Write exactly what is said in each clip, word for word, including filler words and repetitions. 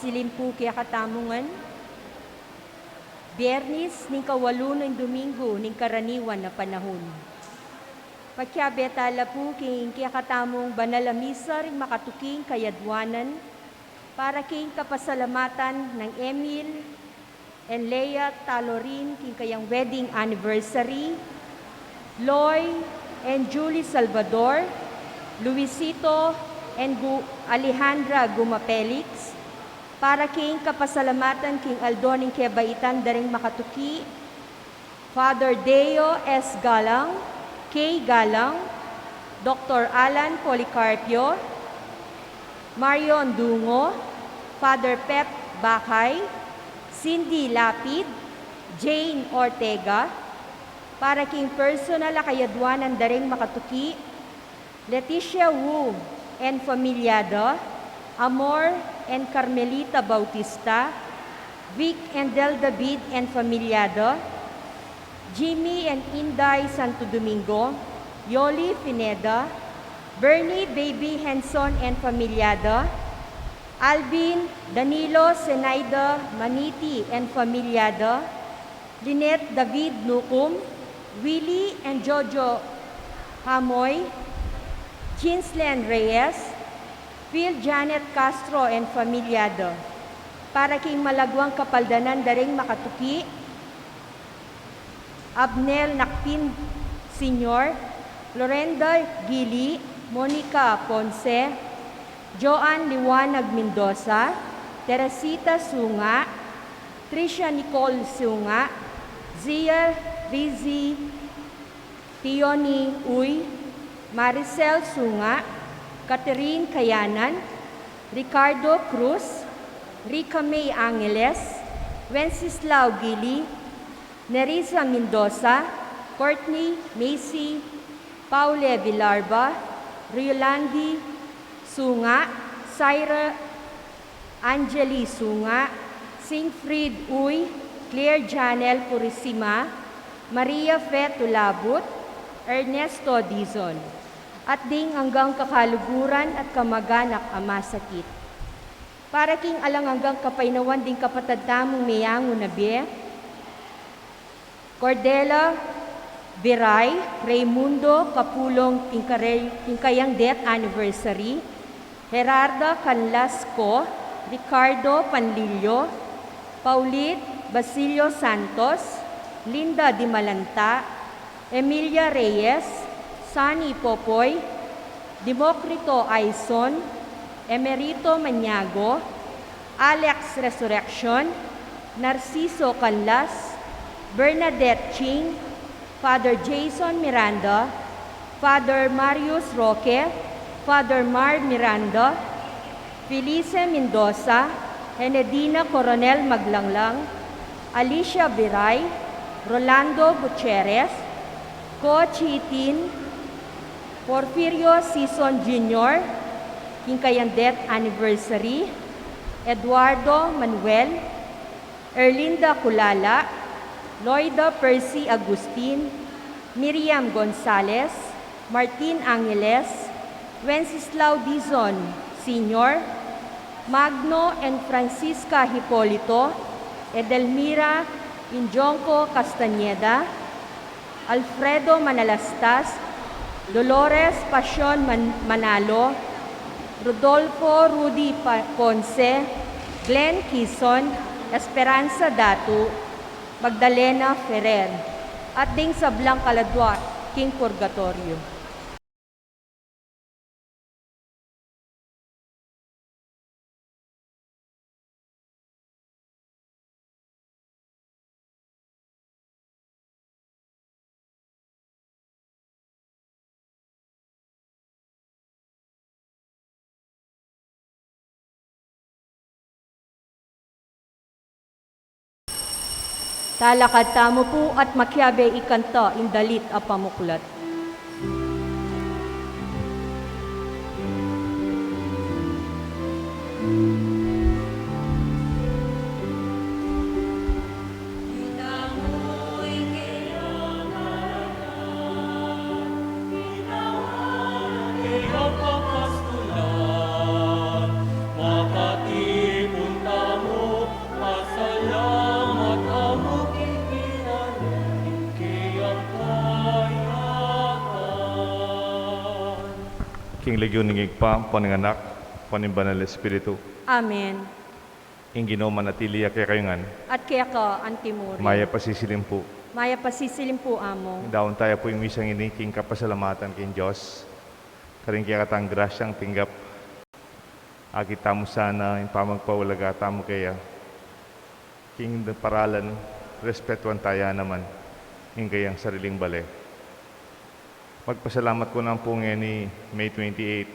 Silim pu kekatamu ngan, Biernis ning kawalu ning Duminggu ning karaniwan a panahun. Pakiabe tala pu king kekatamung banal a misa ring makatuking kayadwanan para king kapasalamatan nang Emil and Leah Talorin king kayang wedding anniversary, Loy and Julie Salvador, Luisito and Gu-, Alejandra Guma Felix, para king kapasalamatan king aldo ning kebaitan da ring makatuki, Father Deo S Galang, K Galang, Doktor Alan Policarpio, Marion Dungo, Father Pep Bakay, Cindy Lapid, Jane Ortega, para king personal a kayadwanan da ring makatuki, Leticia Wu and familia da, Amor and Carmelita Bautista, Vic and Del David and familia da, Jimmy and Inday Santo Domingo, Yoli Pineda, Bernie Baby Henson and familia da, Alvin Danilo Senaida Maniti and familia da, Lynette David Nucum, Willie and Jojo Hamoy, Jinslen Reyes, Phil Janet Castro and familia da. Para king malagwang kapaldanan da ring makatuki, Abnel Nakpin Senior, Lorenda Gili, Monica Ponce, Joan Liwanag Mendoza, Teresita Sunga, Tricia Nicole Sunga, Zia Rizzi, Tioni Uy, Maricel Sunga, Catherine Kayanan, Ricardo Cruz, Rica May Angeles, Wenceslao Gili, Nerissa Mendoza, Courtney Macy, Paule Villarba, Riolandi Sunga, Syra Angeli Sunga, Siegfried Uy, Claire Janel Purisima, Maria Fe Tulabut, Ernesto Dizon, at ding anggang kakaluguran at kamaganak a masakit. Para king alang anggang kapaynawan ding kapatad tamung meyangu na bie, Cordela Viray, Raymundo Kapulong, king kare-, king kayang death anniversary, Gerarda Canlasco, Ricardo Panlilio, Paulit Basilio Santos, Linda Dimalanta, Emilia Reyes, Sunny Popoy, Democrito Aison, Emerito Maniago, Alex Resurreccion, Narciso Canlas, Bernadette Ching, Father Jason Miranda, Father Marius Roque, Father Mar Miranda, Felice Mendoza, Henedina Coronel Maglanglang, Alicia Viray, Rolando Gutierrez, Ko Chitin, Porfirio Sison Junior, king kayang death anniversary, Eduardo Manuel, Erlinda Culala, Loida Percy Agustin, Miriam Gonzalez, Martin Angeles, Wenceslao Dizon Senior, Magno and Francisca Hipolito, Edelmira Injonco Castañeda, Alfredo Manalastas, Dolores Pasion Man-, Manalo, Rodolfo Rudy Pa-, Ponce, Glenn Kison, Esperanza Datu, Magdalena Ferrer, at ding sablang kaladwa king purgatoryo. Talakad tamu pu at makiabe ikanta ing dalit a pamuklat. King lagyu ning Ibpa, ampo ning Anak, ampo ning Banal Espiritu. Amen. Ing Ginu manatili ya kekayu ngan. At keka antimurin. Mayap a sisilimpu. Mayap a sisilimpu, Among. Daun taya pu ing misang ini king kapasalamatan king Dios. Karing kekatang grasyang tinggap, akit tamu sana ing pamagpaulaga tamu keya. King paralan, respetuan taya naman ing kayang sariling bale. Magpasalamat ku naman pu ngeni, May twenty-eight,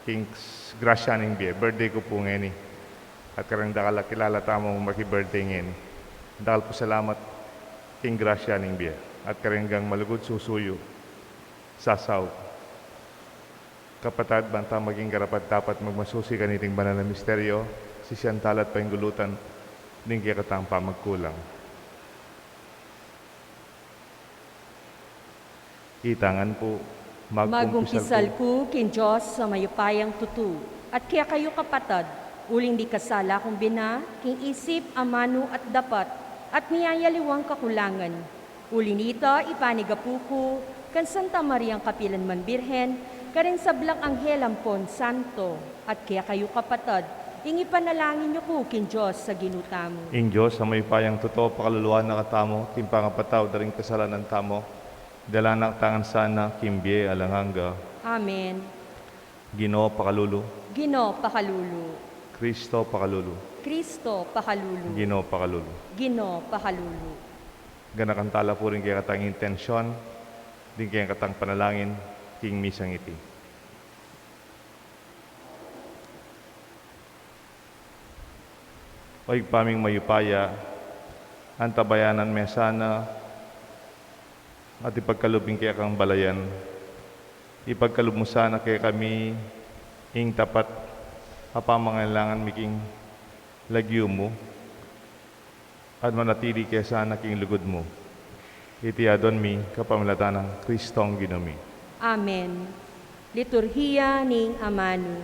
king s-, grasya ning bie, birthday ku pu ngeni. At kareng dakal a kilala tamung maki-birthday ngeni, dakal pu salamat king grasya ning bie. At kareng malugud susuyu, sasaw. Kapatad, banta maging karapat-dapat magmasusi kaniting banal a misteryo, sisian tala at paingulutan ding kekatang pamagkulang. Itangan pu, magkumpisal ku king Dios a mayupayang tutu, at kekayu kapatad, uling mikasala kung bina, king isip, amanu at dapat, at miyayaliwang kakulangan. Uli nita, ipanigapu ku kang Santa Mariang kapilan man Birhen, karing sablang anghel ampon santo, at kekayu kapatad, ing ipanalangin yu ku king Dios a Ginu tamu. Ing Dios a mayupayang tutu pakaluluan na katamu king pangapatawad da ring kasalanan tamu, idala na katamu ngan sana king bie alang angga. Amen. Ginu, pakalulu. Ginu, pakalulu. Kristo, pakalulu. Kristo, pakalulu. Ginu, pakalulu. Ginu, pakalulu. Ganakan tala pu ring kekatang intensyon ding kekatang panalangin king misang iti. O Ibpa ming mayupaya, antabayanan me sana at ipagkalub ing kekang balayan. Ipagkalub mu sana kekami ing tapat a pamangailangan mi king lagyu mu, at manatili ke sana king lugud mu. Iti adwan mi kapamilatan nang Kristong Ginu mi. Amen. Liturhiya ning Amanu.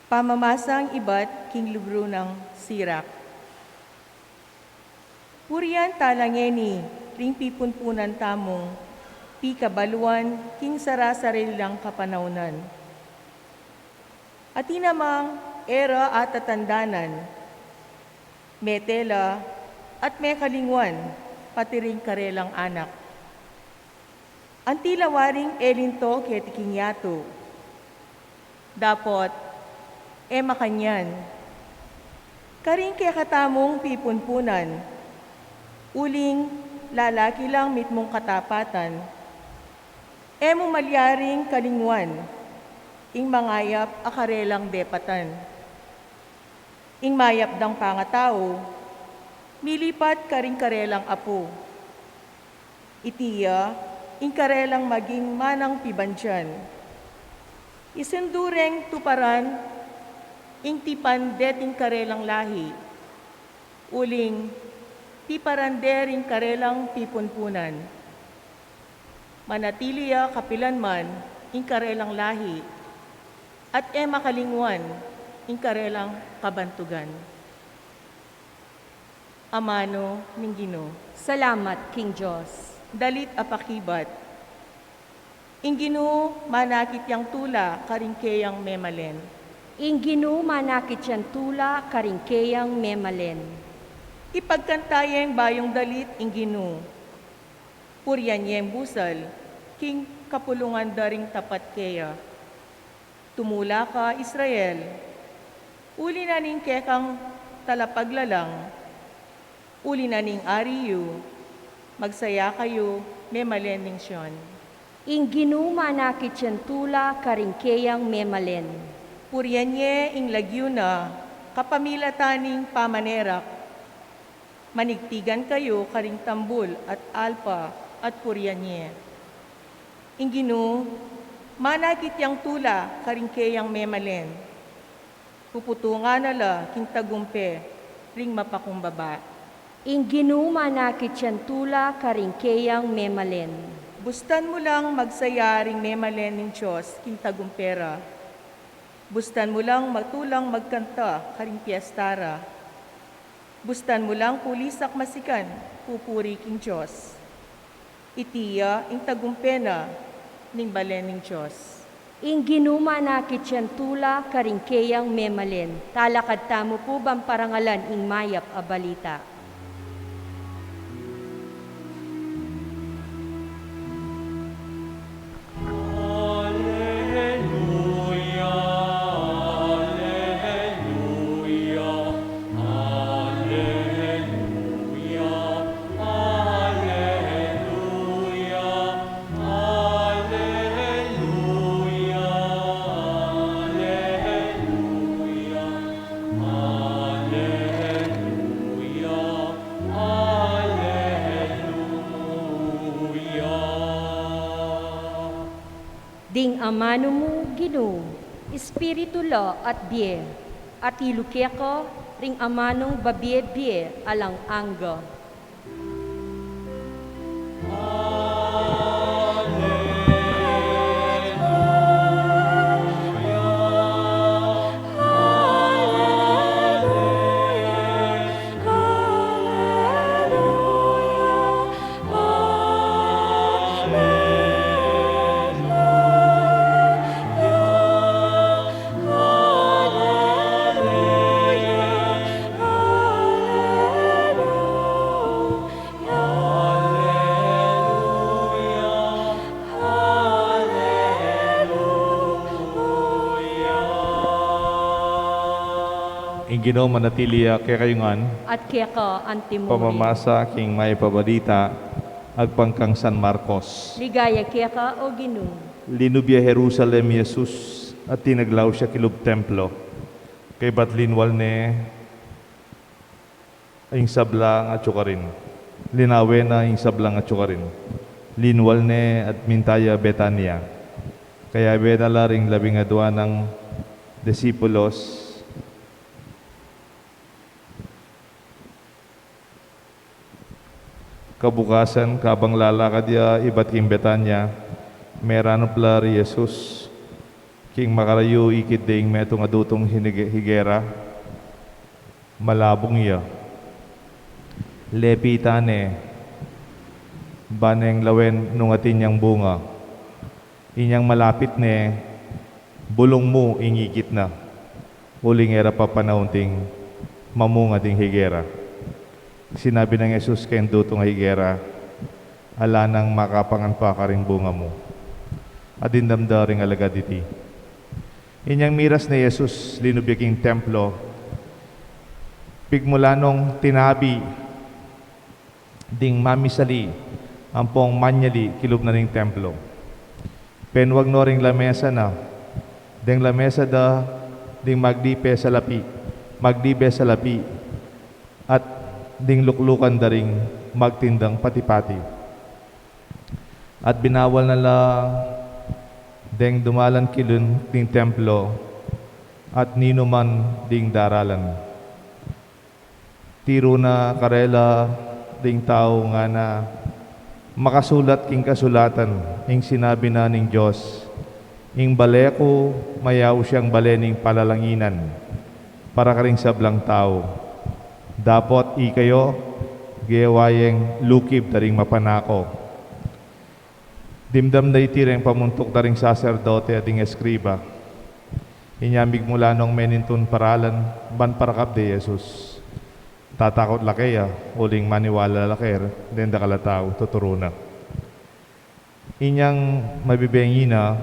Pamamasang ibat king libru nang Sirak. Purian tala ngeni ring pipunpunan tamung pikabaluan king sarasarili lang kapanaunan. Atin namang e ra atatandanan, mete la at mekalingwan, pati ring karelang anak. Anti la waring e linto keti king yatu. Dapot e makanyan. Karing kekatamung pipunpunan, uling lalaki lang mitmung katapatan, e mu malyaring kalingwan ing mangayap a karelang depatan. Ing mayap dang pangatau, milipat karing karelang apu. Iti ya ing karelang maging manang pibandian. Isundu reng tuparan ing tipan deting karelang lahi, uling tiparan de ring karelang pipunpunan. Manatili ya kapilan man ing karelang lahi, at e makalingwan ing karelang kabantugan. Amanu ning Ginu. Salamat king Dios. Dalit a pakibat. Ing Ginu manakit yang tula karing keyang memalen. Ing Ginu manakit yang tula karing keyang memalen. Ipagkanta yeng bayung dalit ing Ginu. Purian yeng busal king kapulungan da ring tapat keya. Tumula ka, Israel, uli na ning kekang talapaglalang, uli na ning ari yu, magsaya kayu, memalen ning Sion. Ing Ginu manakit yang tula karing keyang memalen. Purian ye ing lagyu na kapamilatan ning pamanerak. Manigtigan kayu karing tambul at alpa at purian ye. Ing Ginu manakit yang tula karing keyang memalen. Puputungan na la king tagumpe ring mapakumbaba. Ing Ginu manakit yang tula karing keyang memalen. Bustan mu lang magsaya ring memalen ning Dios king tagumpe ra. Bustan mu lang matulang magkanta karing piesta ra. Bustan mu lang pulisak masikan pupuri king Dios. Iti ya ing tagumpe na ning balen ning Dios. Ing Ginu manakit yang tula karing keyang memalen. Talakad tamu pu ban parangalan ing mayap a balita. Alleluia, alleluia, alleluia, alleluia, alleluia, alleluia, alleluia, alleluia. Ding amanu mu, Ginu, espiritu la at bie, at ilu keka ring amanung babie-bie alang angga. Ing Ginu manatili ya kekayu ngan. At keka antimurin. Pamamasa king mayap a balita agpang kang San Marcos. Ligaya keka, O Ginu. Linub ya Jerusalem i Jesus, at tinaglaw ya kilub templo. Kaybat linwal ne ing sablang atyu karin. Linawe na ing sablang atyu karin. Linwal ne at minta ya Betania. Kayabe na la ring labing adua nang disipulos. Kabukasan, kabang lalakad ya ibat king Betania, meranup la ri Jesus king makarayu ikit ding metung a dutung hinige-, higera. Malabung ya. Lepitan ne, ba neng lawen nung atin yang bunga. Inyang malapit ne, bulung mu ing ikit na, uling e ra pa panaun ding mamunga ding higera. Sinabi nang Jesus keng dutung a higera, "Ala nang makapangan pa karing bunga mu." At dimdam da ring alagad iti. Inyang miras ne Jesus, linub ya king templo, pigmula nong tinabi ding mamisali ampong manyali kilub na ning templo. Penwag no ring lamesa na, deng lamesa da ding magdibe salapi, magdibe salapi, at ding luklukan da ring magtindang pati-pati. At binawal na la deng dumalan kilub ning templo at ninuman ding daralan. Tiru na karela ding tau, ngana, "Makasulat king kasulatan ing sinabi na ning Dios, 'Ing bale ku, mayaus yang bale ning palalanginan para karing sablang tau.' Dapot ikayu, gewa yeng lukib da ring mapanako." Dimdam da iti reng pamuntuk da ring saserdote at ding eskriba. Inya migmula nong menintun paralan ban parakap de Jesus. Tatakut la keya, uling maniwala la kaya deng dakal a tau, tuturu na. Inyang mabibengi na,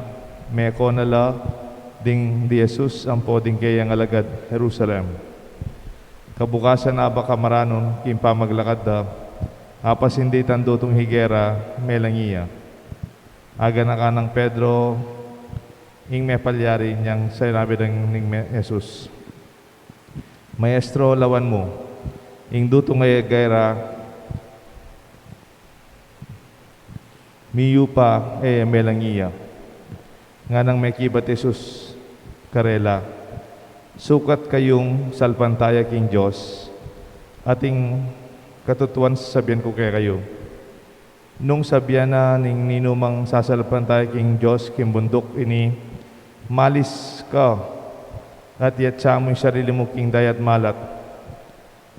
meko na la ding di Jesus ampo ding keyang alagad Jerusalem. Kabukasan, abak a maranun king pamaglakad da, apasinditan dutung higera, melangi ya. Aganakan nang Pedro ing mepalyari, inyang sinabi da ning me-, Jesus, "Maestro, lawan mu, ing dutung a higera, miyupa, e melangi ya." Nganang mekibat Jesus karela, "Sukat kayung salpantaya king Dios, at ing katutuan sasabian ku kekayu, Nung sabian na ning ninumang sasalpantaya king Dios king bunduk ini, "Malis ka at iatsa mu ing sarili mu king dayat malat."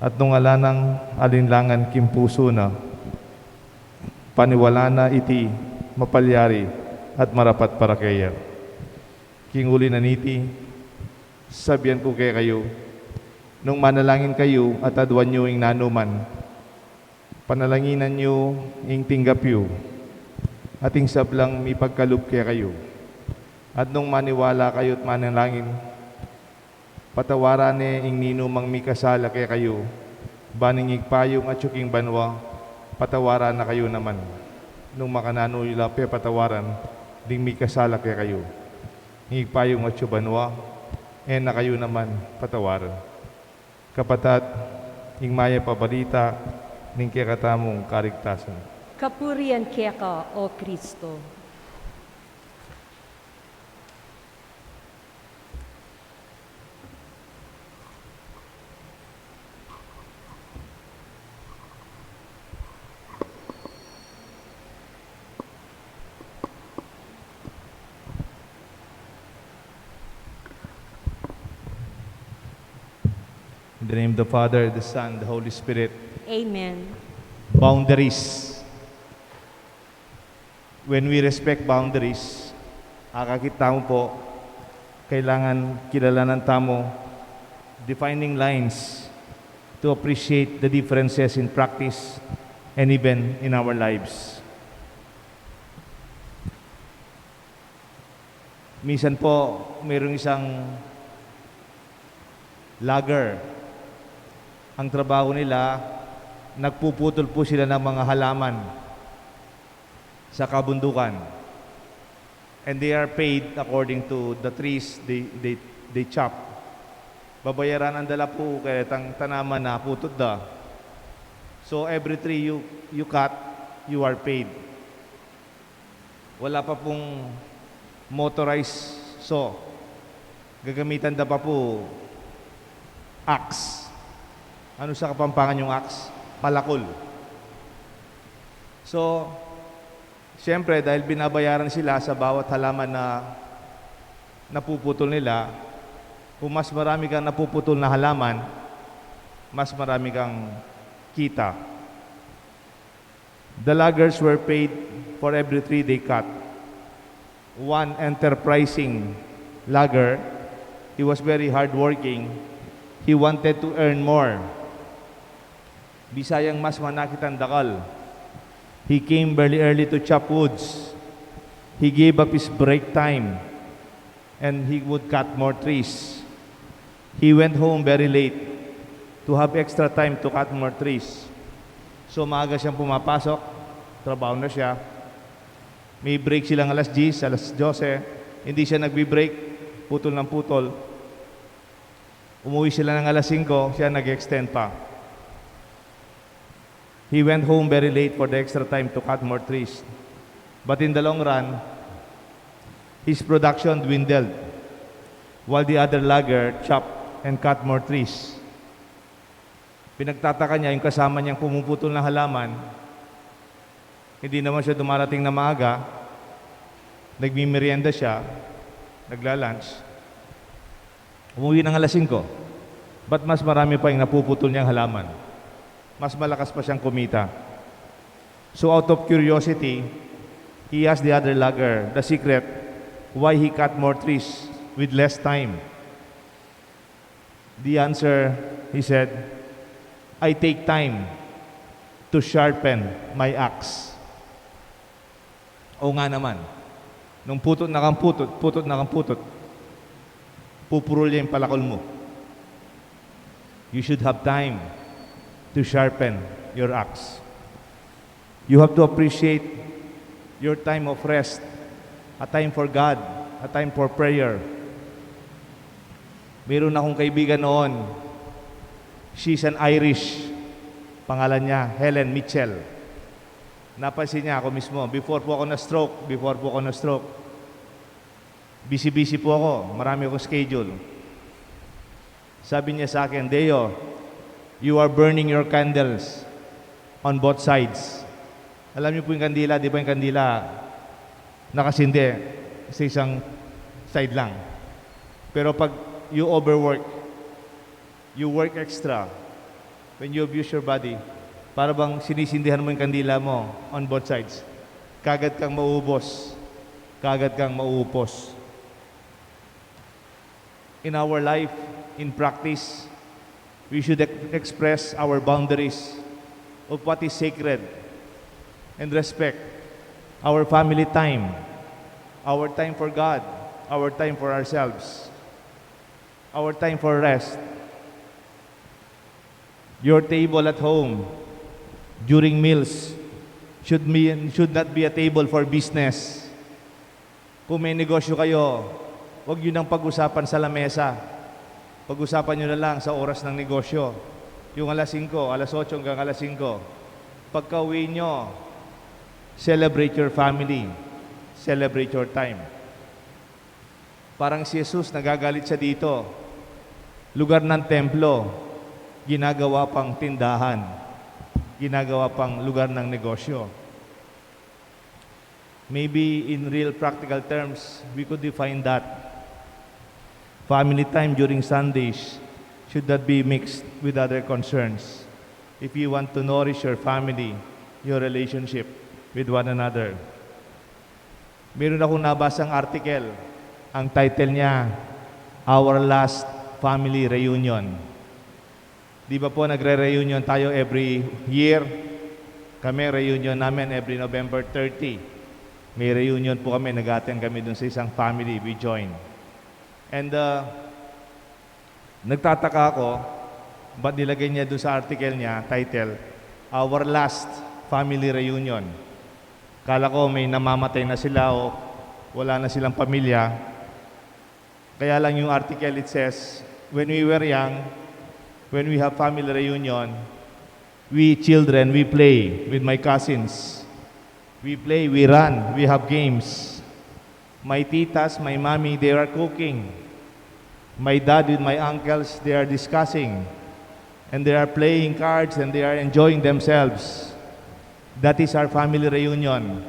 At nung ala nang alinlangan king pusu na, paniwalan na iti mapalyari at marapat para keya. King uli na niti, sabian ku kekayu, nung manalangin kayu at aduan yu ing nanuman, panalanginan yu ing tinggap yu at ing sablang mipagkalub kekayu. At nung maniwala kayu at manalangin, patawaran ne ing ninumang mikasala kekayu, ban ing Ibpa yung atsu king banua, patawaran na kayu naman. Nung makananu yu la pepatawaran ding mikasala kekayu, ing Ibpa yung atsu banua, e na kayu naman patawaran. Kapatad, ing mayap a balita ning kekatamung kaligtasan. Kapurian keka, O Kristo. In the name of the Father, the Son, the Holy Spirit. Amen. Boundaries. When we respect boundaries, akakit tamu po, kailangan kilalanan tamu defining lines to appreciate the differences in practice and even in our lives. Minsan po, mayroong isang logger. Ang trabaho nila, nagpuputol po sila ng mga halaman sa kabundukan. And they are paid according to the trees they, they, they chop. Babayaran ang dala po kaya tang tanaman na putut da. So every tree you, you cut, you are paid. Wala pa pong motorized saw. Gagamitan da pa po axe. Ano sa Kapampangan yung axe? Palakol. So, siyempre, dahil binabayaran sila sa bawat halaman na napuputol nila, kung mas marami kang napuputol na halaman, mas marami kang kita. The loggers were paid for every tree they cut. One enterprising logger, he was very hardworking. He wanted to earn more. Bisayang mas manakit ang dakal. He came very early to chop woods. He gave up his break time and he would cut more trees. He went home very late to have extra time to cut more trees. So, maaga siyang pumapasok, trabaho na siya. May break silang alas diyes, alas dose. Hindi siya nagbi-break, putol ng putol. Umuwi sila ng alas singko, siya nag-extend pa. He went home very late for the extra time to cut more trees. But in the long run, his production dwindled, while the other logger chopped and cut more trees. Pinagtataka niya yung kasama niyang pumuputol ng halaman, hindi naman siya dumarating na maaga, nagmimerienda siya, nagla-lunch. Umuwi ng alas singko. Ba't mas marami pa yung napuputol niyang halaman? Mas malakas pa siyang kumita. So out of curiosity, he asked the other logger the secret why he cut more trees with less time. The answer, he said, "I take time to sharpen my axe." O nga naman, nung putut na kang putut, putut na kang putut, pupurul ya ing palakul mu. You should have time to sharpen your axe. You have to appreciate your time of rest, a time for God, a time for prayer. Meron akong kaibigan noon, she's an Irish, pangalan niya Helen Mitchell. Napansin niya ako mismo, before po ako na-stroke, before po ako na-stroke, busy-busy po ako, marami akong schedule. Sabi niya sa akin, "Deo, you are burning your candles on both sides." Alam niyo po yung kandila, di ba yung kandila nakasindi sa isang side lang? Pero pag you overwork, you work extra, when you abuse your body, para bang sinisindihan mo yung kandila mo on both sides. Kagad kang maubos. Kagad kang maupos. In our life, in practice, we should ex- express our boundaries of what is sacred and respect our family time, our time for God, our time for ourselves, our time for rest. Your table at home during meals should, be, should not be a table for business. Kung may negosyo kayo, huwag nyo nang pag-usapan sa lamesa. Pag-usapan nyo na lang sa oras ng negosyo. Yung alas singko, alas otso hanggang alas singko. Pagka-uwi nyo, celebrate your family. Celebrate your time. Parang si Jesus, nagagalit siya dito. Lugar ng templo, ginagawa pang tindahan, ginagawa pang lugar ng negosyo. Maybe in real practical terms, we could define that family time during Sundays should not be mixed with other concerns if you want to nourish your family, your relationship with one another. Meron akong nabasang article. Ang title niya, Our Last Family Reunion. Di ba po nagre-reunion tayo every year? Kami, reunion namin every November thirty. May reunion po kami, nag-attend kami dun sa isang family, we join. And uh, nagtataka ako, ba't nilagay niya dun sa article niya, title, Our Last Family Reunion. Kala ko may namamatay na sila o wala na silang pamilya. Kaya lang yung article, it says, when we were young, when we have family reunion, we children, we play with my cousins. We play, we run, we have games. My titas, my mommy, they are cooking. My dad with my uncles, they are discussing. And they are playing cards and they are enjoying themselves. That is our family reunion.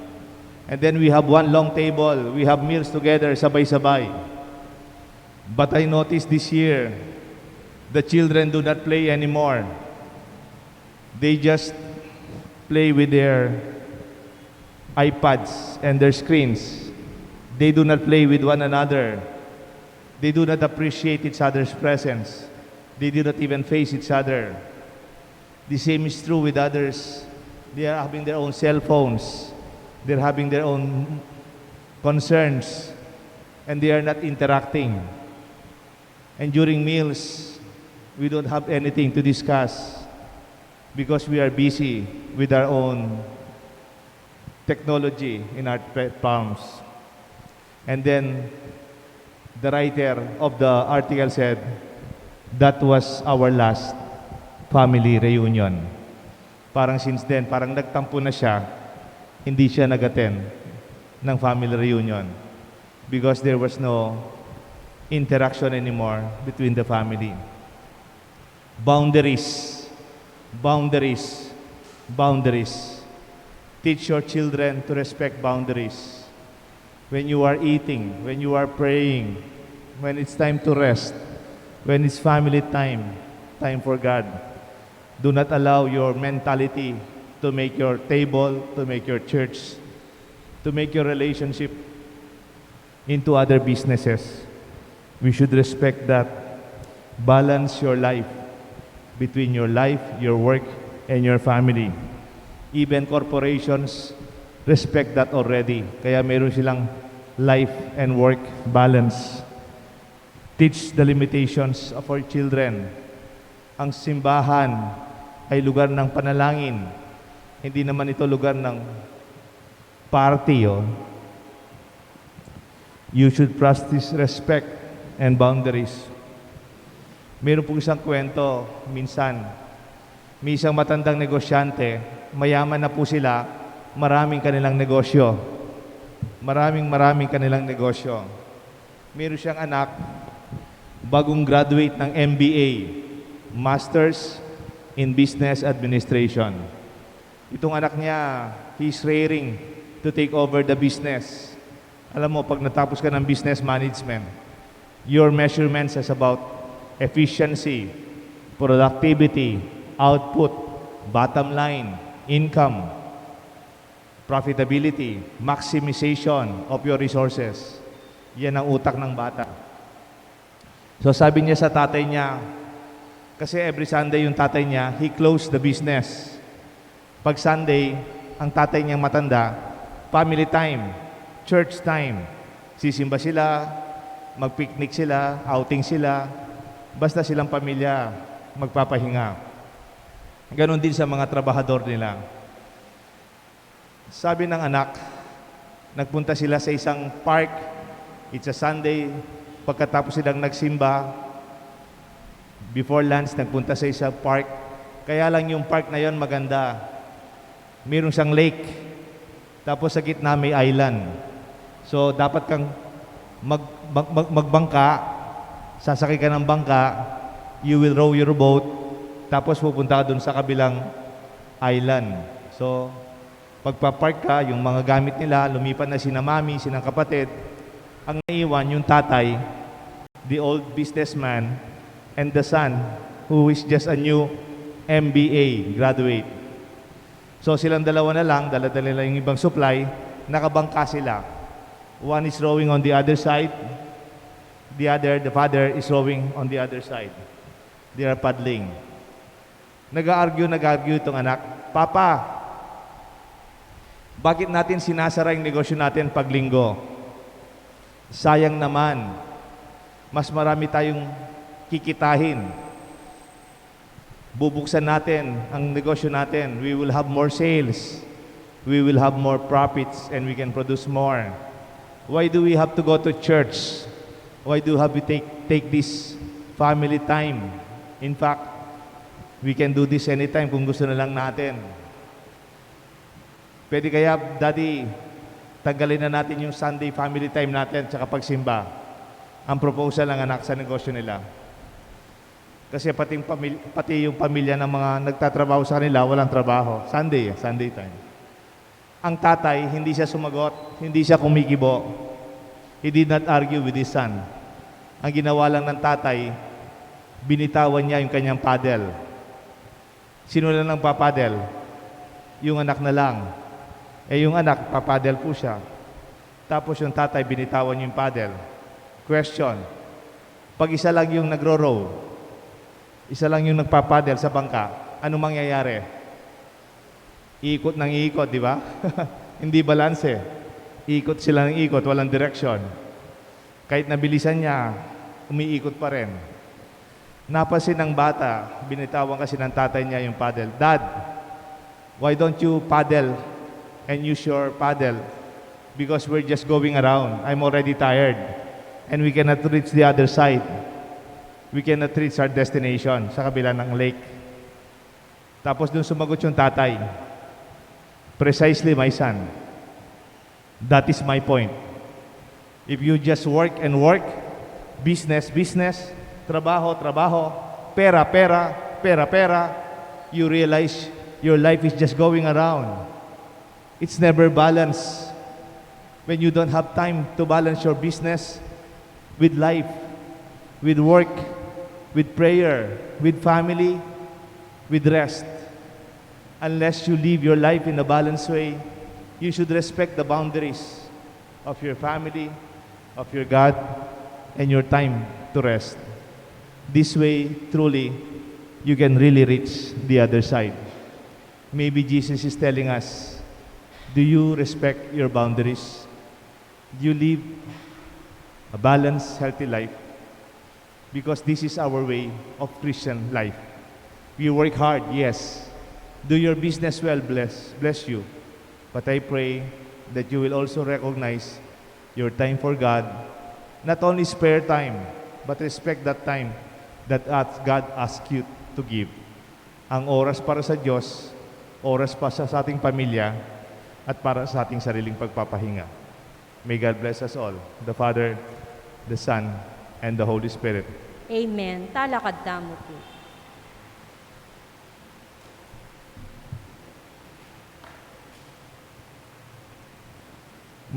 And then we have one long table. We have meals together, sabay-sabay. But I noticed this year, the children do not play anymore. They just play with their iPads and their screens. They do not play with one another. They do not appreciate each other's presence. They do not even face each other. The same is true with others. They are having their own cell phones. They're having their own concerns. And they are not interacting. And during meals, we don't have anything to discuss because we are busy with our own technology in our pe- palms. And then the writer of the article said, "That was our last family reunion." Parang since then, parang nagtampo na siya, hindi siya nag-attend ng family reunion because there was no interaction anymore between the family. Boundaries. Boundaries. Boundaries. Teach your children to respect boundaries. When you are eating, when you are praying, when it's time to rest, when it's family time, time for God, do not allow your mentality to make your table, to make your church, to make your relationship into other businesses. We should respect that. Balance your life between your life, your work, and your family. Even corporations respect that already. Kaya meron silang life and work balance. Teach the limitations of our children. Ang simbahan ay lugar ng panalangin. Hindi naman ito lugar ng party, oh. You should practice respect and boundaries. Meron pong isang kwento, minsan, may isang matandang negosyante, mayaman na po sila, maraming kanilang negosyo. Maraming, maraming kanilang negosyo. Meron siyang anak, bagong graduate ng M B A, Masters in Business Administration. Itong anak niya, He's raring to take over the business. Alam mo, pag natapos ka ng business management, your measurements is about efficiency, productivity, output, bottom line, income, profitability, maximization of your resources. Yan ang utak ng bata. So sabi niya sa tatay niya, kasi every Sunday yung tatay niya, he closed the business. Pag Sunday, ang tatay niyang matanda, family time, church time. Sisimba sila, mag-picnic sila, outing sila, basta silang pamilya, magpapahinga. Ganon din sa mga trabahador nila. Sabi ng anak, nagpunta sila sa isang park. It's a Sunday. Pagkatapos silang nagsimba, before lunch, nagpunta sa isang park. Kaya lang yung park na yon maganda. Mayroon siyang lake. Tapos sa gitna may island. So, dapat kang mag-, mag-, mag-, magbangka, sasakay ka ng bangka, you will row your boat, tapos pupunta ka dun sa kabilang island. So, pagpa-park ka, yung mga gamit nila, lumipat na sina mami, sina kapatid. Ang naiwan, yung tatay, the old businessman, and the son, who is just a new M B A graduate. So, silang dalawa na lang, dala-dala nila yung ibang supply, nakabangka sila. One is rowing on the other side, the other, the father is rowing on the other side. They are paddling. Nag-argue, nag-argue itong anak, "Papa, bakit natin sinasara yung negosyo natin pag linggo? Sayang naman. Mas marami tayong kikitahin. Bubuksan natin ang negosyo natin. We will have more sales. We will have more profits and we can produce more. Why do we have to go to church? Why do have we take, take this family time? In fact, we can do this anytime kung gusto na lang natin. Pwede kaya, Daddy, tanggalin na natin yung Sunday family time natin tsaka pagsimba." Ang proposal ng anak sa negosyo nila. Kasi pati yung pamil-, pati yung pamilya ng mga nagtatrabaho sa kanila, walang trabaho. Sunday, Sunday time. Ang tatay, hindi siya sumagot, hindi siya kumikibo. He did not argue with his son. Ang ginawa lang ng tatay, binitawan niya yung kanyang paddle. Sino na lang papadel? Yung anak na lang. Eh, yung anak, papadel po siya. Tapos yung tatay, binitawan yung paddle. Question, pag isa lang yung nagro-row, isa lang yung nagpapadel sa bangka, ano mangyayari? Ikot ng ikot, di ba? Hindi balanse. Ikot sila ng ikot, walang direksyon. Kahit nabilisan niya, umiikot pa rin. Napansin ng bata, binitawan kasi ng tatay niya yung paddle. "Dad, why don't you paddle and use your paddle? Because we're just going around. I'm already tired. And we cannot reach the other side. We cannot reach our destination sa kabila ng lake." Tapos dun sumagot yung tatay, "Precisely, my son. That is my point. If you just work and work, business, business, trabaho, trabaho, pera, pera, pera, pera, you realize your life is just going around. It's never balanced. When you don't have time to balance your business with life, with work, with prayer, with family, with rest, unless you live your life in a balanced way, you should respect the boundaries of your family, of your God, and your time to rest. This way, truly, you can really reach the other side." Maybe Jesus is telling us, do you respect your boundaries? Do you live a balanced, healthy life? Because this is our way of Christian life. We work hard, yes. Do your business well, bless, bless you. But I pray that you will also recognize your time for God. Not only spare time, but respect that time that as-, God asked you to give. Ang oras para sa Diyos, oras pa sa, sa ating pamilya, at para sa ating sariling pagpapahinga. May God bless us all, the Father, the Son, and the Holy Spirit. Amen. Talakad tamu pu.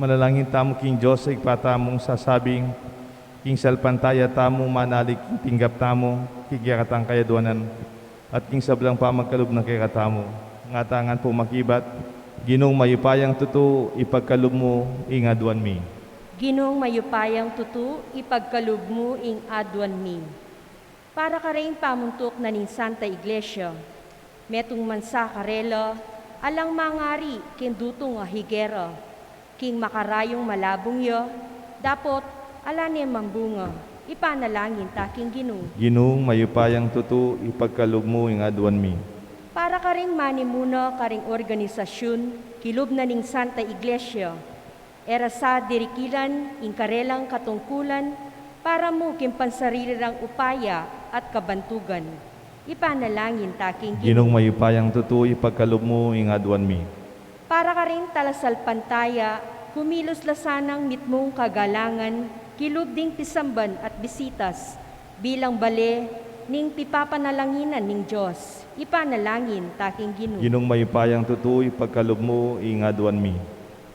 Manalangin tamu king Dios a Ibpa tamung sasabing, king salpantaya tamu manalig king tinggap tamu king kekatang kayaduanan, at king sablang pamagkalub na kekatamu. Ngatamu ngan pung makibat, Ginung mayupayang tutu, ipagkalub mu ing aduan mi. Ginung mayupayang tutu, ipagkalub mu ing aduan mi. Para kareng pamuntuk na ning Santa Iglesia, metung man sa karela alang mangari king dutung a higera, king makarayung malabung ya, dapot ala ne mang bunga, ipanalangin ta king Ginu. Ginung mayupayang tutu, ipagkalub mu ing aduan mi. Para kareng manimuna kareng organisasyun kilub na ning Santa Iglesia, e ra sa dirikilan ing karelang katungkulan para mu king pansarili rang upaya at kabantugan. Ipanalangin ta king Ginu. Ginung mayupayang tutu, ipagkalub mu ing aduan mi. Para karing talasalpantaya, kumilos la sanang mitmung kagalangan kilub ding pisamban at bisitas, bilang bale ning pipapanalanginan ning Dios. Ipanalangin ta king Ginu. Ginung mayupayang tutu, ipagkalub mu ing aduan mi.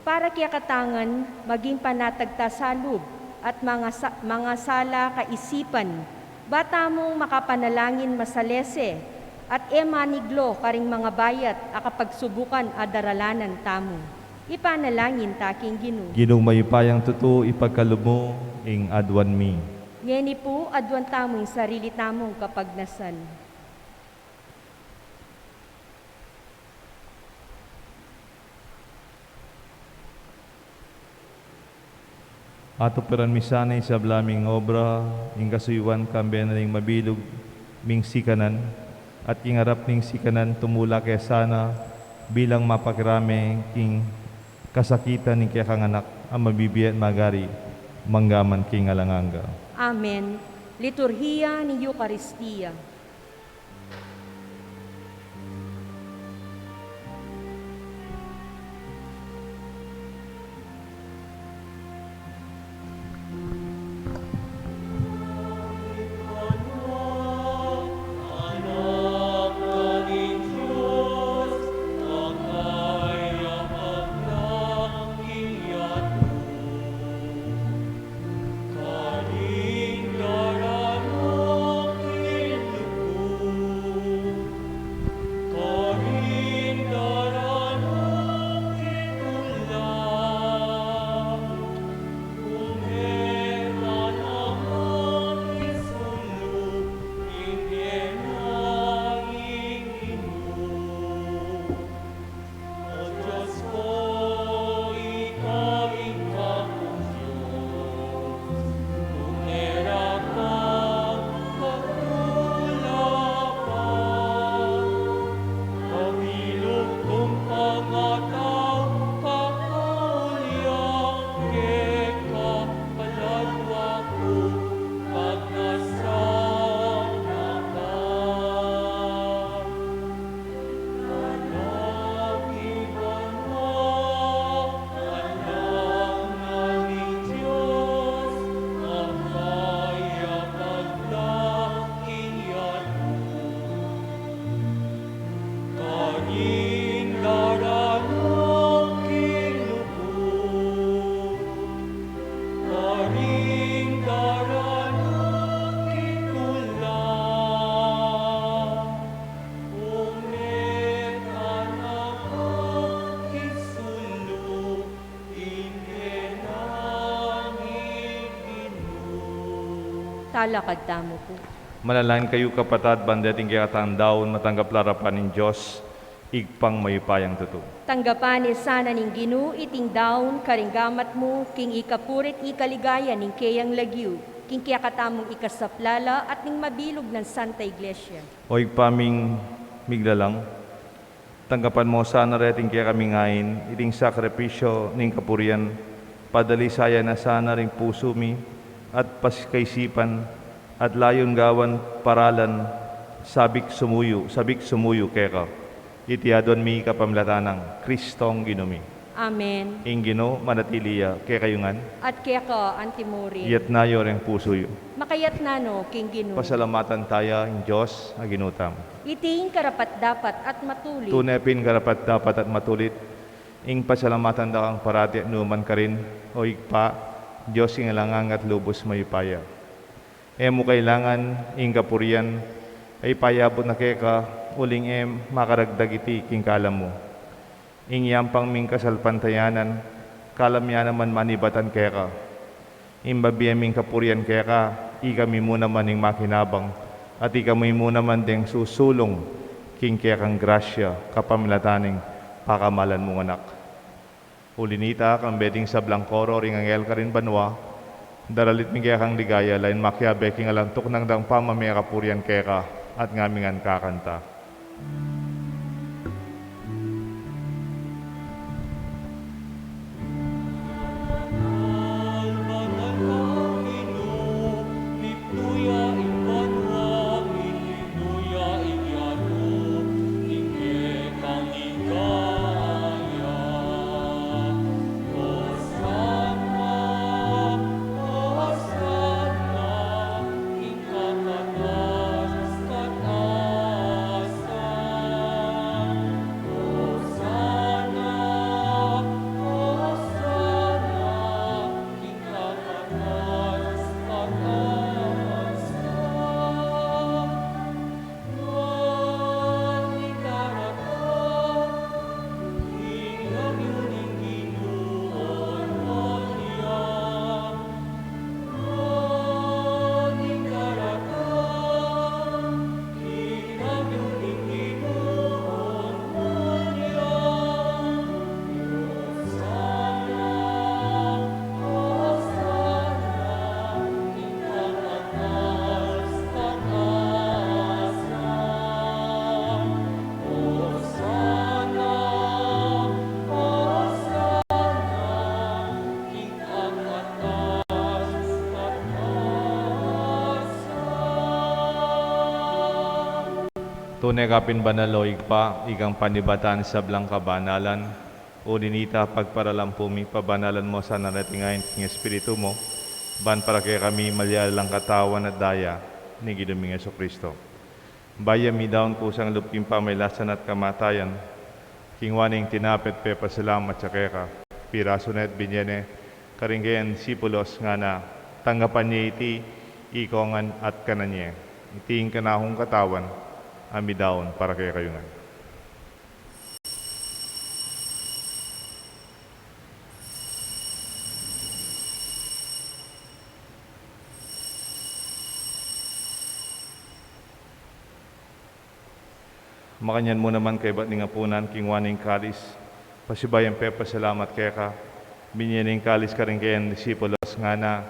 Para kekatang maging panatag ta salub at mangasa-, mangasala kaisipan, ba tamung makapanalangin masalese at e maniglo karing mangabayat a kapagsubukan a daralanan tamu. Ipanalangin ta king Ginu. Ginung mayupayang tutu, ipagkalub mu ing aduan mi. Ngeni pu, aduan tamu ing sarili tamung kapagnasan. Atuperan mi sana ing sabla ming obra, ing kasuyuan kambe na ning mabilug ming sikanan, at king arap ning sikanan tumula ke sana bilang mapakirame king kasakitan ning kekang Anak a mabibie at magari mangga man king alang angga. Amen. Liturhiya ning Eukaristia. Talakad tamu pu. Manalangin kayu, kapatad, ban deting kekatang daun matanggap la arapan ning Dios, Ibpang mayupayang tutu. Tanggapan ne sana ning Ginu iting daun karing gamat mu, king ikapuri't ikaligaya ning keyang lagyu, king kekatamung ikasaplala at ning mabilug nang Santa Iglesia. O Ibpa ming miglalang, tanggapan mu sana reting kekaming ain, iting sakripisyu ning kapurian, padalisayan na sana ring pusu mi at pas-, kaisipan, at layun gawan paralan, sabik sumuyu, sabik sumuyu keka. Iti aduan mi kapamilatan nang Kristong Ginu mi. Amen. Ing Ginu manatili ya kekayu ngan. At keka antimurin. Iyatas yu reng pusu yu. Makayatas no king Ginu. Pasalamatan taya ing Dios a Ginu tamu. Iti ing karapat-dapat at matulit. Tune pin karapat-dapat at matulit. Ing pasalamatan da kang parati at nukarin, O Ibpa, Dios king alang angga at lubus mayupaya. E mu kailangan ing kapurian a ipayabut na keka, uling e makaragdag iti king kalam mu. Ing yampang ming kasalpantayanan, kalam ya naman manibatan keka. Ing bibie ming kapurian keka, ika mu naman ing makinabang, at ika mu naman deng susulung king kekang grasya, kapamilatan ning pakamalan mung anak. Uli na nita, kambe ding sablang koro ring anghel karin banua, daralit mi kekang ligaya, lain makiabe king alang tuknang dang pamamie kapurian keka, at ngamin ngan kakanta. Tune ka pin banal, o Ibpa, ikang panibatan sablang kabanalan. Uli na nita, pagparalampu mi, pabanalan mu sana reting ain king Espiritu mu, ban para kekami malyari lang katawan at daya ning Ginu ming Jesucristo. Bayu mi daun kusang lub king pamailasan at kamatayan, kingwa ne ing tinape at pepasalamat ya keka, pirasu ne at binie ne karing kayang disipulos, ngana, tanggapan ye iti ikongan at kanan ye. Iti ing kanakung katawan a midaun para kekayu ngan. Makanyan mu naman kaybat ning apunan, kingwa ne ing kalis, pasibayu yang pepasalamat keka, binie ne ing kalis karing kayang disipulos, ngana,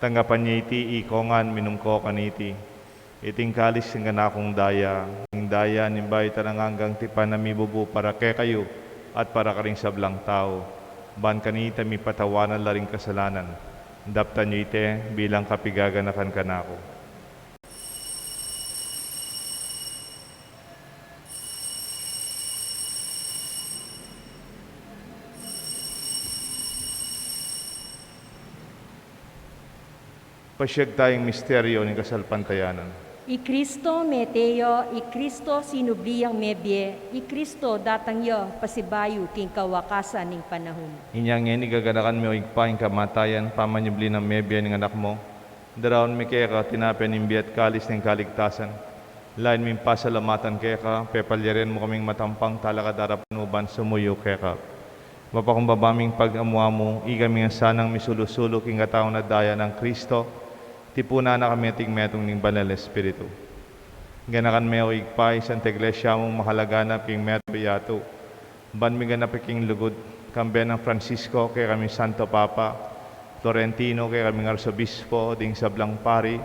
tanggapan ye iti ikongan, minum ko kaniti. Iti ing kalis ning kanakung daya, ing daya ning bayu at alang anggang tipan a mibubu para kekayu at para karing sablang tau, ban kanita mipatawaran la ring kasalanan. Daptan yu iti bilang kapigaganakan kanaku. Pasiag taya ing misteryo ning kasalpantayanan. I Kristo mete ya, i Kristo sinubli yang mebie, i Kristo datang ya pasibayu king kawakasan ning panaun. Inya ngeni gaganakan mi, o Ibpa, ing kamatayan pamanyubli nang mebie ning Anak mu. Daraun mi keka tinape ning bie at kalis ning kaligtasan. Lain ming pasalamatan keka, pepalyarian mu kaming matampang talakad arapan mu ban sumuyu keka. Mapakumbaba ming pag-amu-amu, ikami ngan sanang misulu-sulu king katawan at daya nang Kristo, tipunan na kami at ing metung ning Banal Espiritu. Ganakan me, o Ibpa, ing Santa Iglesia mung makalaganap king metung a yatu, ban miganap ya king lugud, kambe nang Francisco, kekaming Santo Papa, Florentino, kekaming Arsobispo, ding sablang pari,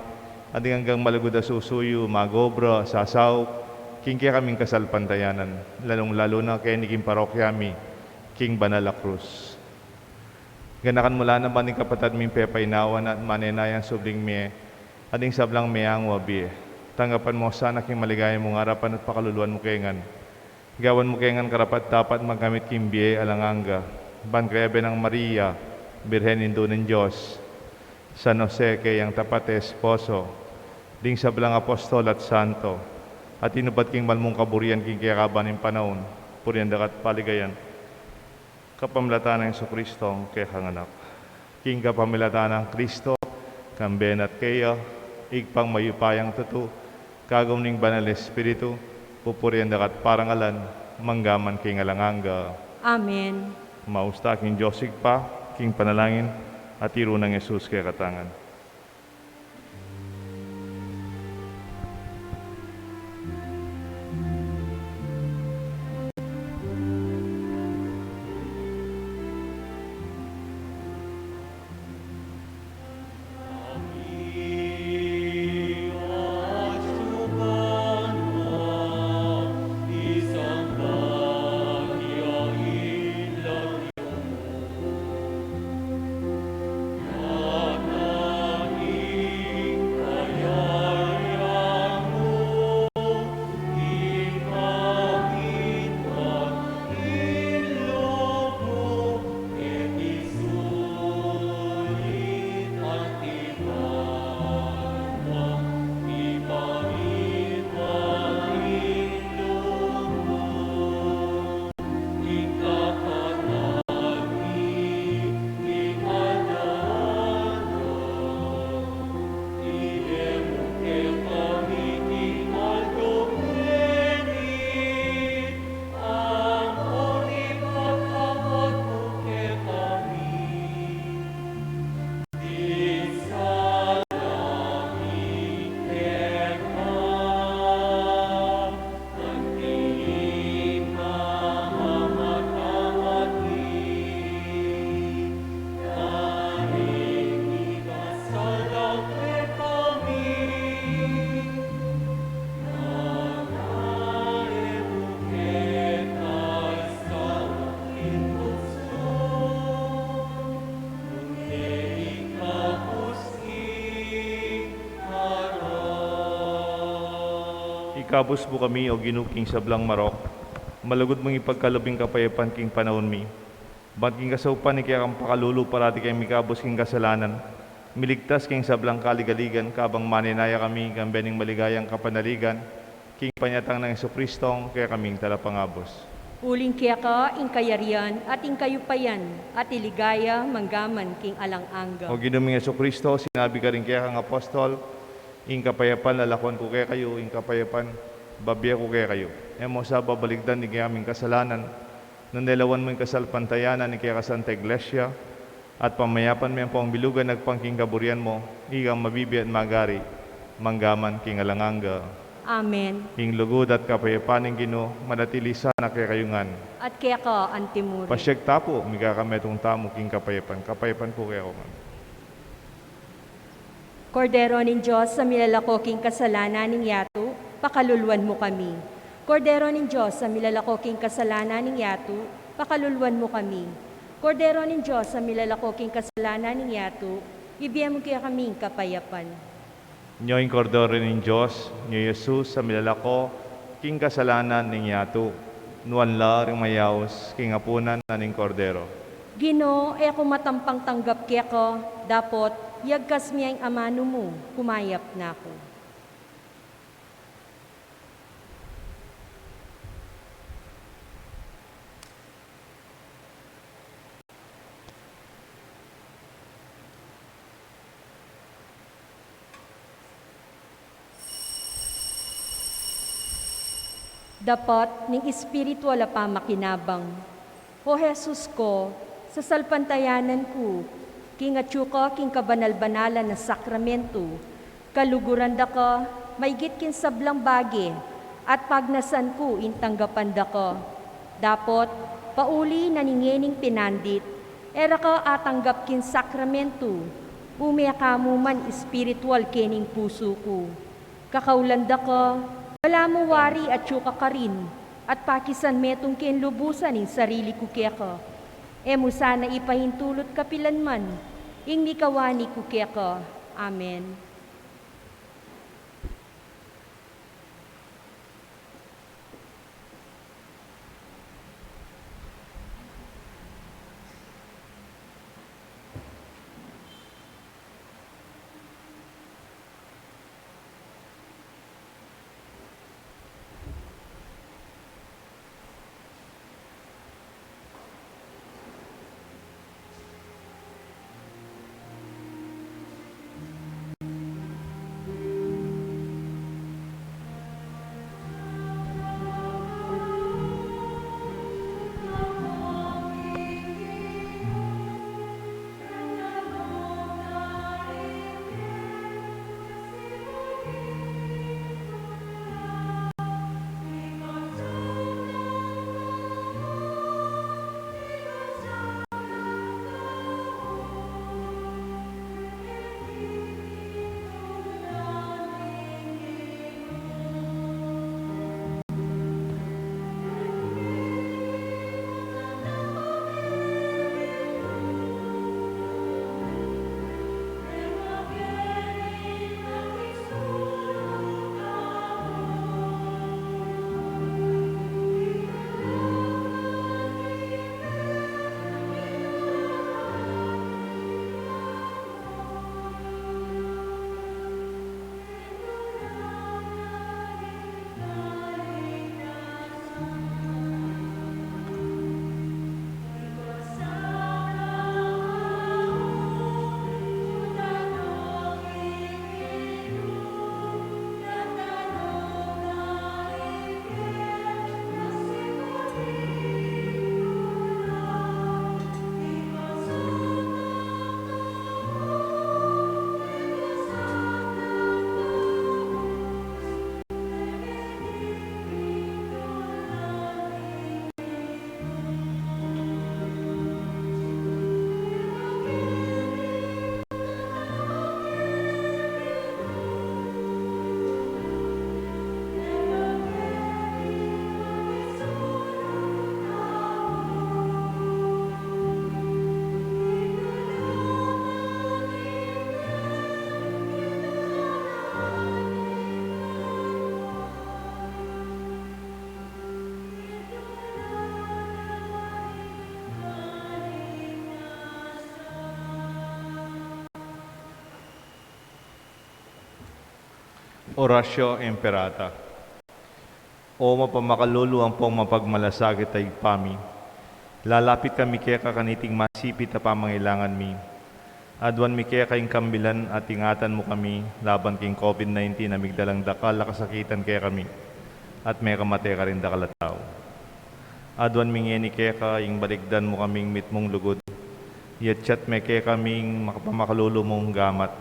at ding anggang malugud a susuyu, mag-obra, sasaup, king kekaming kasalpantayanan, lalung-lalu na keni king parokya mi, king Banal a Krus. Ganakan mu la naman ding kapatad ming pepainawa na at manenaya subling mie, at ding sablang meangu a bie. Tanggapan mu sana king maligaya mung arapan at pakaluluan mu ke ngan. Gawan mu ke ngan karapat-dapat magkamit king bie alang angga, ban kayabe nang Maria, Birhen Indu ning Dios, San Jose, kayang tapat a esposo, ding sablang apostol at santo, a tinupad king banal mung kaburian king kekaban ning panaun, purian da ka at paligayan. Kapamilatan nang Jesucristo, kekang Anak. King kapamilatan nang Kristo, kambe na at keya, Ibpang mayupayang tutu, kagum ning Banal Espiritu, pupurian da ka at parangalan, mangga man king alang angga. Amen. Maus ta king Dios Ibpa, king panalangin, at tiru nang Jesus kekatang ngan. Ikabus mu kami, O Ginu, king sablang marok, malugud mung ipagkalub ing kapayapan king panaun mi. Ban king kasaupan ning kekang pakalulu, parati kaming mikabus king kasalanan, miligtas king sablang kaligaligan, kabang manenaya kami kambe ning maligayang kapanaligan, king panyatang nang Jesucristo, kekaming Talapangabus. Uling keka ing kayarian, at ing kayupayan, at ing ligaya, mangga man king alang angga. O Ginu ming Jesucristo, sinabi mu karing kekang apostol, ing kapayapan lalakwan ku kekayu, ing kapayapan babie ku kekayu. E mu sa babaligdan ding kekaming kasalanan, nune lawan mu ing kasalpantayanan ning keka Santa Iglesia, at pamayapan me ampong bilugan agpang king kaburian mu, ikang mabibie at magari, mangga man king alang angga. Amen. Ing lugud at kapayapan ning Ginu, manatili sana kekayu ngan. At keka antimurin. Pasiag ta pu, mika kami metung tamu king kapayapan, kapayapan pu kekayu ngan. Kordero ning Dios, a milalako king kasalanan ning yatu, pakaluluan mu kami. Kordero ning Dios, a milalako king kasalanan ning yatu, pakaluluan mu kami. Kordero ning Dios, a milalako king kasalanan ning yatu, ibie mu kekaming kapayapan. Nyo ing Kordero ning Dios, nyo i Jesus, a milalako king kasalanan ning yatu. Nuan la ring mayaus king apunan na ning Kordero. Ginu, e ku matampang tanggap keka, dapot yagkas me ing amanu mu, kumayap na ku. Dapat ning espiritual a pamakinabang. O Jesus ko, sasalpantayanan ku king atyu ka king kabanal-banalan a sakramento, kaluguran da ka maigit king sablang bage, at pagnasan ku ing tanggapan da ka. Dapot, pauli na ning ngening pinandit, e ra ka atanggap king sakramento, ume ka mu man espiritual kening pusu ku. Kakaulan da ka, balamu wari atyu ka karin, at pakisan metung king lubusan ing sarili ku keka. E mu sana ipahintulut kapilan man ing mikawani ku keka. Amen. Oratio Imperata. O mapamakalulu ampong mapagmalasakit a Ibpa mi, lalapit kami keka kaniting masipit a pamangailangan mi. Aduan mi keka ing kambilan at ingatan mu kami laban king COVID nineteen a migdalang dakal a kasakitan kekami at mekamate karing dakal a tau. Aduan mi ngeni keka ing balikdan mu kaming mitmung lugud. Yatyat me kekami ing mapamakalulu mung gamat.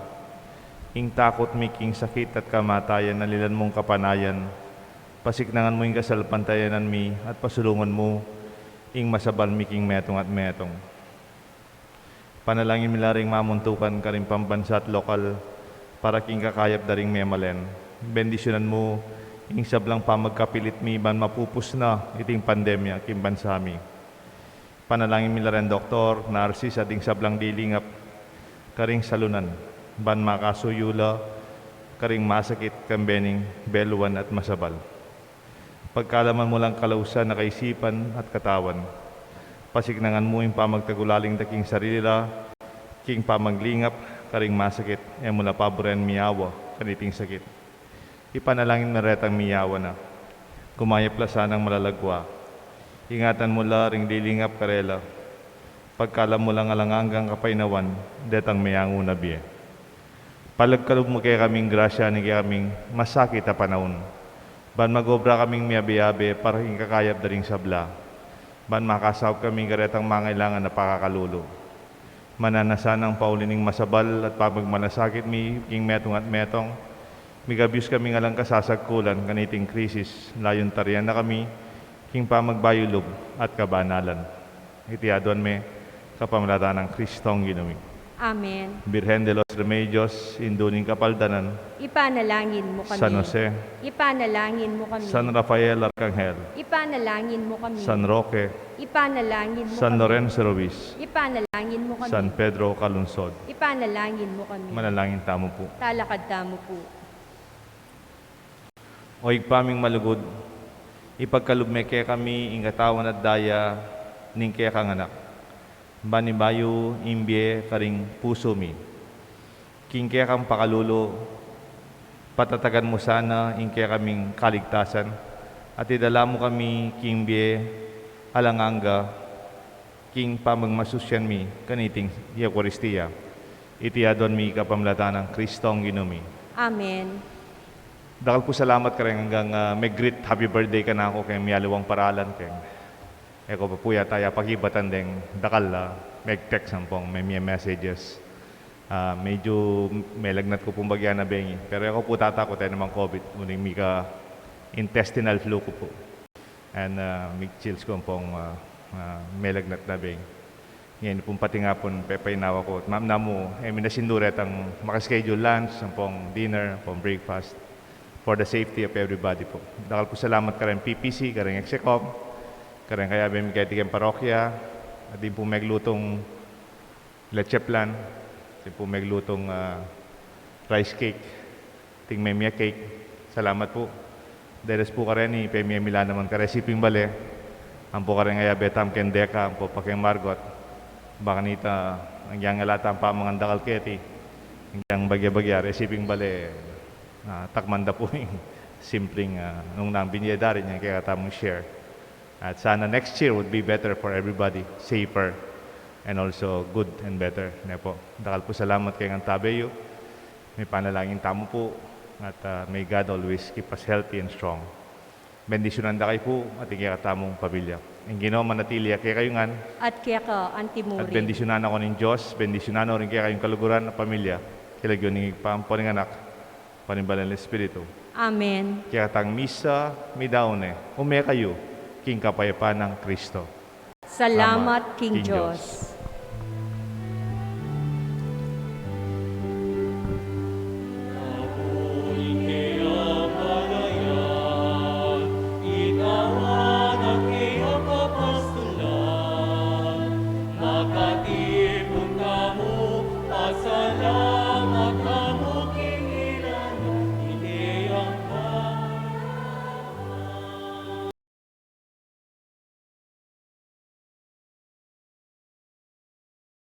Ing takut mi king sakit at kamatayan, alilan mung kapanayan. Pasiknangan mu ing kasalpantayanan mi at pasulungan mu ing masabal mi king metung at metung. Panalangin mi la ring mamuntukan karing pambansa at lokal para king kakayap da ring memalen. Bendisyunan mu ing sablang pamagkapilit mi ban mapupus na iting pandemya king bansa mi. Panalangin mi la ring doktor, narsis, at ding sablang lilingap karing salunan ban makasuyu la karing masakit, kambe ning beluan at masabal. Pagkalaman mu lang kalausan a kaisipan at katawan. Pasiknangan mu ing pamagtagulaling da king sarili ra king pamaglingap karing masakit, e mu la paburen miyawa kaniting sakit. Ipanalangin mi retang miyawa na. Gumayap la sanang malalagwa. Ingatan mu la ring lilingap karela. Pagkalam mu lang alang anggang kapaynawan detang meyangu na bie. Palagkalub mu kekaming grasya ning kekaming masakit a panaun, ban mag-obra kaming miyabe-yabe para king kakayap da ring sabla, ban makasaup kami karetang mangailangan a pakakalulu. Mananu na sanang pauli ning masabal at pamagmalasakit mi king metung at metung, migabyus kaming alang kasasagkulan kaniting krisis, layun tarian na kami king pamagbayulub at kabanalan. Iti aduan mi kapamilatan nang Kristong Ginu mi. Amen. Birhen de los Remedios, Indu ning Kapaldanan, ipanalangin mu kami. San Jose, ipanalangin mu kami. San Rafael Arcangel, ipanalangin mu kami. San Roque, ipanalangin mu kami. San Lorenzo Ruiz, ipanalangin mu kami. San Pedro Calungsod, ipanalangin mu kami. Manalangin tamu pu. Talakad tamu pu. O Ibpa ming malugud, ipagkalub me kekami ing katawan at daya ning kekang Anak, ban ibayu ing bie karing pusu mi. King kekang pakalulu, patatagan mu sana ing kekaming kaligtasan, at idala mu kami king bie alang angga, king pamagmasusyan mi kaniting Eukaristia. Iti aduan mi kapamilatan nang Kristong Ginu mi. Amen. Dakal pu salamat kareng anggang, ah, me-greet happy birthday kanaku keng mialiwang paralan keng. E ko pa pu yata ya pakibatan deng dakal a meg-text ampong me-, me-messages. Ah, medyu melagnat ku pung bagya na bengi. Pero e ko pu tatakut, e naman COVID. Uling mika intestinal flu ku pu. And, ah, mig-chills ku ampong, ah, ah, melagnat na bengi. Ngeni pung pati nga pung pepainawa ku. Mamnamu, e mi na sindu retang maka-schedule lunch, ampong dinner, ampong breakfast. For the safety of everybody pu. Dakal pu salamat kareng P P C, kareng Execom, kareng kayabe mi keti keng parokya, at ding pu meglutung leche flan, ding pu meglutung, ah, rice cake, ding memie cake. Salamat pu. Deres pu kareni, pemie mi la naman kareng siping bale. Ampo kareng kayabe tamu keng Deka, ampo pa keng Margot. Bang kanita, agyang ala tang pamangan dakal keti. Agyang bagya-bagya, reng siping bale. Ah, takman da pu ing simpling, ah, nung nang binye da rin yang kekatamung share. At sana next year would be better for everybody, safer, and also good and better, ne pu. Dakal pu salamat keng antabe yu. Mipanalangin tamu pu, at, ah, may God always keep us healthy and strong. Bendisyunan da kayu pu, at ing kekatamung pamilya. Ing Ginu manatili ya kekayu ngan. At keka antimurin. At bendisyunan na kayu ning Dios, bendisyunan na rin kekayung kaluguran a pamilya. King lagyu ning Ibpa, ampo ning Anak, ampo ning Banal a Espiritu. Amen. Kekatang misa, midaun ne. Ume kayu king kapayapan nang Kristo. Salamat king Dios.